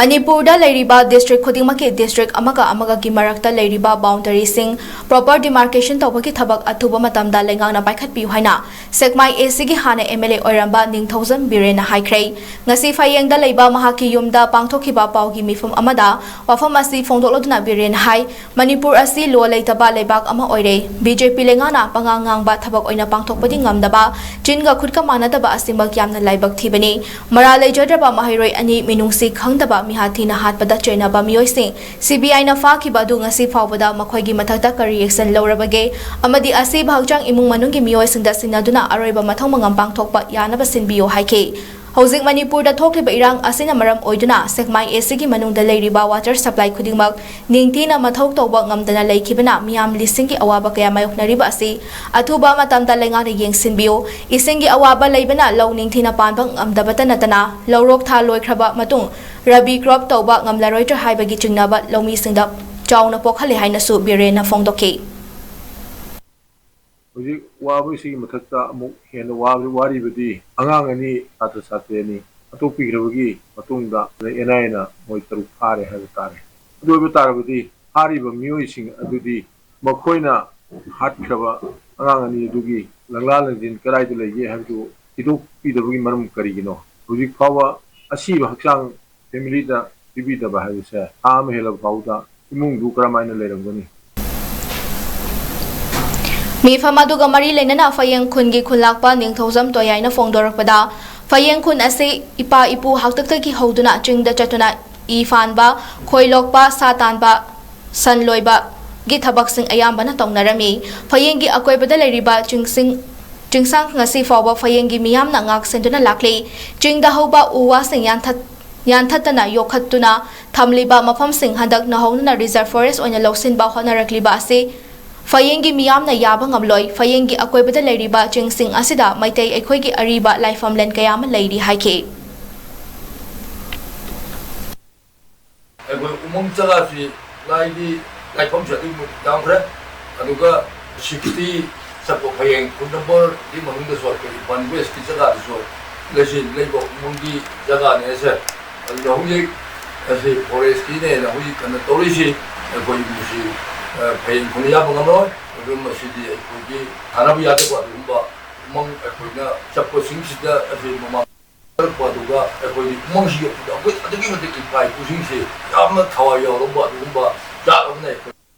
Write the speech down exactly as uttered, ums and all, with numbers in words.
ꯃꯅꯤꯄꯨꯔꯗ ꯂꯩꯔꯤꯕ ꯗꯤꯁꯇ꯭ꯔꯤꯛ ꯈꯨꯗꯤꯡꯃꯛꯀꯤ ꯗꯤꯁꯇ꯭ꯔꯤꯛ ꯑꯃꯒ ꯑꯃꯒꯒꯤ ꯃꯔꯛꯇ ꯂꯩꯔꯤꯕ ꯕꯥꯎꯟꯗꯔꯤꯁꯤꯡ ꯄ꯭ꯔꯣꯄꯔ ꯗꯤꯃꯥꯔꯀꯦꯁꯟ ꯇꯧꯕꯒꯤ ꯊꯕꯛ ꯑꯊꯨꯕ ꯃꯇꯝꯗ ꯂꯩꯉꯥꯛꯅ ꯄꯥꯏꯈꯠꯄꯤꯌꯨ ꯍꯥꯏꯅ ꯁꯦꯛꯃꯥꯏ ꯑꯦꯁꯤꯒꯤ ꯍꯥꯟꯅ ꯑꯦꯝ ꯑꯦꯜ ꯑꯦ ꯑꯣꯏꯔꯝꯕ ꯅꯤꯡꯊꯧꯖꯝ ꯕꯤꯔꯦꯟꯅ ꯍꯥꯏꯈ꯭ꯔꯦ꯫ ꯉꯁꯤ ꯐꯌꯦꯡꯗ ꯂꯩꯕ ꯃꯍꯥꯛꯀꯤ ꯌꯨꯝꯗ ꯄꯥꯡꯊꯣꯛꯈꯤꯕ ꯄꯥꯎꯒꯤ ꯃꯤꯐꯝ ꯑꯃꯗ ꯋꯥꯐꯝ ꯑꯁꯤ ꯐꯣꯡꯗꯣꯛꯂꯗꯨꯅ ꯕꯤꯔꯦꯟꯅ ꯍꯥꯏ, ꯃꯅꯤꯄꯨꯔ ꯑꯁꯤ ꯂꯣ ꯂꯩꯇꯕ ꯂꯩꯕꯥꯛ ꯑꯃ ꯑꯣꯏꯔꯦ꯫ ꯕꯤ ꯖꯦ ꯄꯤ ꯂꯩꯉꯥꯛꯅ ꯄꯉꯥꯡ ꯉꯥꯡꯕ ꯊꯕꯛ ꯑꯣꯏꯅ ꯄꯥꯡꯊꯣꯛꯄꯗꯤ ꯉꯝꯗꯕ, ꯆꯤꯟꯒ ꯈꯨꯠꯀ ꯃꯥꯟꯅꯗꯕ ꯑꯁꯤꯃꯛ ꯌꯥꯝꯅ ꯂꯥꯏꯕꯛ ꯊꯤꯕꯅꯤ꯫ ꯃꯔꯥ ꯂꯩꯖꯗ꯭ꯔꯕ ꯃꯍꯩꯔꯣꯏ ꯑꯅꯤ ꯃꯤꯅꯨꯡꯁꯤ ꯈꯪꯗꯕ ꯃꯤꯍꯥꯠ ꯊꯤꯅ ꯍꯥꯠꯄꯗ ꯆꯩꯅꯕ ꯃꯤꯑꯣꯏꯁꯤꯡ ꯁꯤ ꯕꯤ ꯑꯥꯏꯅ ꯐꯥꯈꯤꯕ ꯑꯗꯨ ꯉꯁꯤ ꯐꯥꯎꯕꯗ ꯃꯈꯣꯏꯒꯤ ꯃꯊꯛꯇ ꯀꯔꯤ action ꯂꯧꯔꯕꯒꯦ? ꯑꯃꯗꯤ ꯑꯁꯤꯕ ꯍꯛꯆꯥꯡ ꯏꯃꯨꯡ ꯃꯅꯨꯡꯒꯤ ꯃꯤꯑꯣꯏꯁꯤꯡꯗ ꯁꯤꯟꯅꯗꯨꯅ ꯑꯔꯣꯏꯕ ꯃꯊꯧ ꯃꯉꯝ ꯄꯥꯡꯊꯣꯛꯄ ꯌꯥꯅꯕ ꯁꯤꯟꯕꯤꯌꯨ ꯍꯥꯏꯈꯤ꯫ ꯍꯧꯖꯤꯛ ꯃꯅꯤꯄꯨꯔꯗ ꯊꯣꯛꯂꯤꯕ ꯏꯔꯥꯡ ꯑꯁꯤꯅ ꯃꯔꯝ ꯑꯣꯏꯗꯨꯅ ꯁꯦꯛꯃꯥꯏ ꯑꯦꯁꯤꯒꯤ ꯃꯅꯨꯡꯗ ꯂꯩꯔꯤꯕ water supply ꯈꯨꯗꯤꯡꯃꯛ ꯅꯤꯡꯊꯤꯅ ꯃꯊꯧ ꯇꯧꯕ ꯉꯝꯗꯅ ꯂꯩꯈꯤꯕꯅ ꯃꯤꯌꯥꯝ ꯂꯤꯁꯤꯡꯒꯤ ꯑꯋꯥꯕ ꯀꯌꯥ ꯃꯥꯌꯣꯛꯅꯔꯤꯕ ꯑꯁꯤ ꯑꯊꯨꯕ ꯃꯇꯝꯗ ꯂꯩꯉꯥꯛꯅ ꯌꯦꯡꯁꯤꯟꯕꯤꯌꯨ꯫ ꯏꯁꯤꯡꯒꯤ ꯑꯋꯥꯕ ꯂꯩꯕꯅ ꯂꯧ ꯅꯤꯡꯊꯤꯅ ꯄꯥꯟꯕ ꯉꯝꯗꯕꯇ ꯅꯠꯇꯅ ꯂꯧꯔꯣꯛ ꯊꯥ ꯂꯣꯏꯈ꯭ꯔꯕ ꯃꯇꯨꯡ ꯔꯕꯤ crop ꯇꯧꯕ ꯉꯝꯂꯔꯣꯏꯗ꯭ꯔꯥ ꯍꯥꯏꯕꯒꯤ ꯆꯤꯡꯅꯕ ꯂꯧꯃꯤꯁꯤꯡꯗ ꯆꯥꯎꯅ ꯄꯣꯛꯍꯜꯂꯦ ꯍꯥꯏꯅꯁꯨ ꯕꯤꯔꯦꯟꯅ ꯐꯣꯡꯗꯣꯛꯈꯤ꯫ ꯍꯧꯖꯤꯛ ꯋꯥꯕꯁꯤꯒꯤ ꯃꯊꯛꯇ ꯑꯃꯨꯛ ꯍꯦꯟꯅ ꯋꯥ-, ꯋꯥꯔꯤꯕꯗꯤ ꯑꯉꯥꯡ ꯑꯅꯤ, ꯁꯥꯇ꯭ꯔ ꯁꯥꯇ꯭ꯔꯤ ꯑꯅꯤ ꯍꯥꯠꯇꯣꯛꯄꯤꯈ꯭ꯔꯕꯒꯤ ꯃꯇꯨꯡꯗ ꯑꯦꯟ ꯑꯥꯏ ꯑꯦꯅ ꯃꯣꯏ ꯇꯔꯨꯛ ꯐꯥꯔꯦ ꯍꯥꯏꯕ ꯇꯥꯔꯦ꯫ ꯑꯗꯨ ꯑꯣꯏꯕ ꯇꯥꯔꯕꯗꯤ ꯐꯥꯔꯤꯕ ꯃꯤꯑꯣꯏꯁꯤꯡ ꯑꯗꯨꯗꯤ ꯃꯈꯣꯏꯅ ꯍꯥꯠꯈ꯭ꯔꯕ ꯑꯉꯥꯡ ꯑꯅꯤ ꯑꯗꯨꯒꯤ ꯂꯪꯂꯥ ꯂꯪꯖꯤꯟ ꯀꯗꯥꯏꯗ ꯂꯩꯒꯦ ꯍꯥꯏꯕꯗꯨ ꯊꯤꯗꯣꯛꯄꯤꯗꯕꯒꯤ ꯃꯔꯝ ꯀꯔꯤꯒꯤꯅꯣ? ꯍꯧꯖꯤꯛ ꯐꯥꯎꯕ ꯑꯁꯤꯕ ꯍꯛꯆꯥꯡ family ꯗ ꯄꯤꯕꯤꯗꯕ ꯍꯥꯏꯕꯁꯦ ꯊꯥ ꯑꯃ ꯍꯦꯜꯂꯕ ꯐꯥꯎꯕꯗ ꯏꯃꯨꯡꯗꯨ ꯀꯔꯝꯍꯥꯏꯅ ꯂꯩꯔꯝꯒꯅꯤ? ꯃꯤꯐꯝ ꯑꯗꯨꯒ ꯃꯔꯤ ꯂꯩꯅꯅ ꯐꯌꯦꯡ ꯈꯨꯟꯒꯤ ꯈꯨꯜꯂꯥꯛꯄ ꯅꯤꯡꯊꯧꯖꯝ ꯇꯣꯌꯥꯏꯅ ꯐꯣꯡꯗꯣꯔꯛꯄꯗ, ꯐꯌꯦꯡ ꯈꯨꯟ ꯑꯁꯤ ꯏꯄꯥ ꯏꯄꯨ ꯍꯥꯛꯇꯛꯇꯒꯤ ꯍꯧꯗꯨꯅ ꯆꯤꯡꯗ ꯆꯠꯇꯨꯅ ꯏ ꯐꯥꯟꯕ, ꯈꯣꯏ ꯂꯣꯛꯄ, ꯁꯥ ꯇꯥꯟꯕ, ꯁꯟ ꯂꯣꯏꯕꯒꯤ ꯊꯕꯛꯁꯤꯡ ꯑꯌꯥꯝꯕꯅ ꯇꯧꯅꯔꯝꯃꯤ꯫ ꯐꯌꯦꯡꯒꯤ ꯑꯀꯣꯏꯕꯗ ꯂꯩꯔꯤꯕ ꯆꯤꯡꯁꯤꯡ, ꯆꯤꯡꯁꯥꯡ ꯉꯁꯤ ꯐꯥꯎꯕ ꯐꯌꯦꯡꯒꯤ ꯃꯤꯌꯥꯝꯅ ꯉꯥꯛ ꯁꯦꯟꯗꯨꯅ ꯂꯥꯛꯂꯤ꯫ ꯆꯤꯡꯗ ꯍꯧꯕ ꯎ ꯋꯥꯁꯤꯡ ꯌꯥꯟꯊꯠ-, ꯌꯥꯟꯊꯠꯇꯅ ꯌꯣꯛꯈꯠꯇꯨꯅ ꯊꯝꯂꯤꯕ ꯃꯐꯝꯁꯤꯡ ꯍꯟꯗꯛ ꯅꯧꯍꯧꯅꯅ reserve forest ꯑꯣꯏꯅ ꯂꯧꯁꯤꯟꯕ ꯍꯣꯠꯅꯔꯛꯂꯤꯕ ꯑꯁꯤ ꯐꯌꯦꯡꯒꯤ ꯃꯤꯌꯥꯝꯅ ꯌꯥꯕ ꯉꯝꯂꯣꯏ꯫ ꯐꯌꯦꯡꯒꯤ ꯑꯀꯣꯏꯕꯗ ꯂꯩꯔꯤꯕ ꯆꯤꯡꯁꯤꯡ ꯑꯁꯤꯗ ꯃꯩꯇꯩ ꯑꯩꯈꯣꯏꯒꯤ ꯑꯔꯤꯕ ꯂꯥꯏꯐꯝꯂꯦꯟ ꯀꯌꯥ ꯑꯃ ꯂꯩꯔꯤ ꯍꯥꯏꯈꯤ꯫ ꯑꯩꯈꯣꯏ ꯎꯃꯪ ꯖꯒꯥꯁꯤ ꯂꯥꯏꯒꯤ ꯂꯥꯏꯐꯝꯁꯦ ꯑꯗꯨꯛꯀꯤ ꯃꯇꯤꯛ ꯌꯥꯝꯈ꯭ꯔꯦ꯫ ꯑꯗꯨꯒ sixty ꯆꯠꯄ ꯐꯌꯦꯡ ꯈꯨꯟ number ꯒꯤ ꯃꯅꯨꯡꯗꯁꯨ ꯑꯩꯈꯣꯏ ꯏꯝꯐꯥꯜ West ꯀꯤ ꯖꯒꯥꯗꯁꯨ ꯂꯩꯁꯤ, ꯂꯩꯕ ꯎꯃꯪꯒꯤ ꯖꯒꯥꯅꯦ ꯑꯁꯦ꯫ ꯑꯗꯨꯅ ꯍꯧꯖꯤꯛ ꯑꯁꯤ ꯐꯣꯔꯦꯁꯀꯤꯅꯦꯅ ꯍꯧꯖꯤꯛ ꯀꯟꯅ ꯇꯧꯔꯤꯁꯤ꯫ ꯑꯩꯈꯣꯏ ꯃꯁꯤ, ꯑ, ꯐꯌꯦꯡ ꯈꯨꯅ ꯌꯥꯕ ꯉꯝꯂꯣꯏ꯫ ꯑꯗꯨ ꯃꯁꯤꯗꯤ ꯑꯩꯈꯣꯏꯒꯤ ꯊꯥꯅꯕ ꯌꯥꯗꯕ ꯑꯗꯨꯒꯨꯝꯕ ꯎꯃꯪ ꯑꯩꯈꯣꯏꯅ ꯆꯠꯄꯁꯤꯡꯁꯤꯗ ꯑꯁꯤ ꯃꯃꯥꯡ ꯆꯠꯄ ꯑꯗꯨꯒ ꯑꯩꯈꯣꯏꯒꯤ ꯎꯃꯪꯁꯤꯒꯤ ꯑꯩꯈꯣꯏ ꯑꯗꯨꯛꯀꯤ ꯃꯇꯤꯛ ꯏꯄꯥ ꯏꯄꯨꯁꯤꯡꯁꯤ ꯌꯥꯝꯅ ꯊꯋꯥꯏ ꯌꯥꯎꯔꯝꯕ ꯑꯗꯨꯒꯨꯝꯕ ꯖꯥꯠ ꯑꯃꯅ ꯑꯩꯈꯣꯏ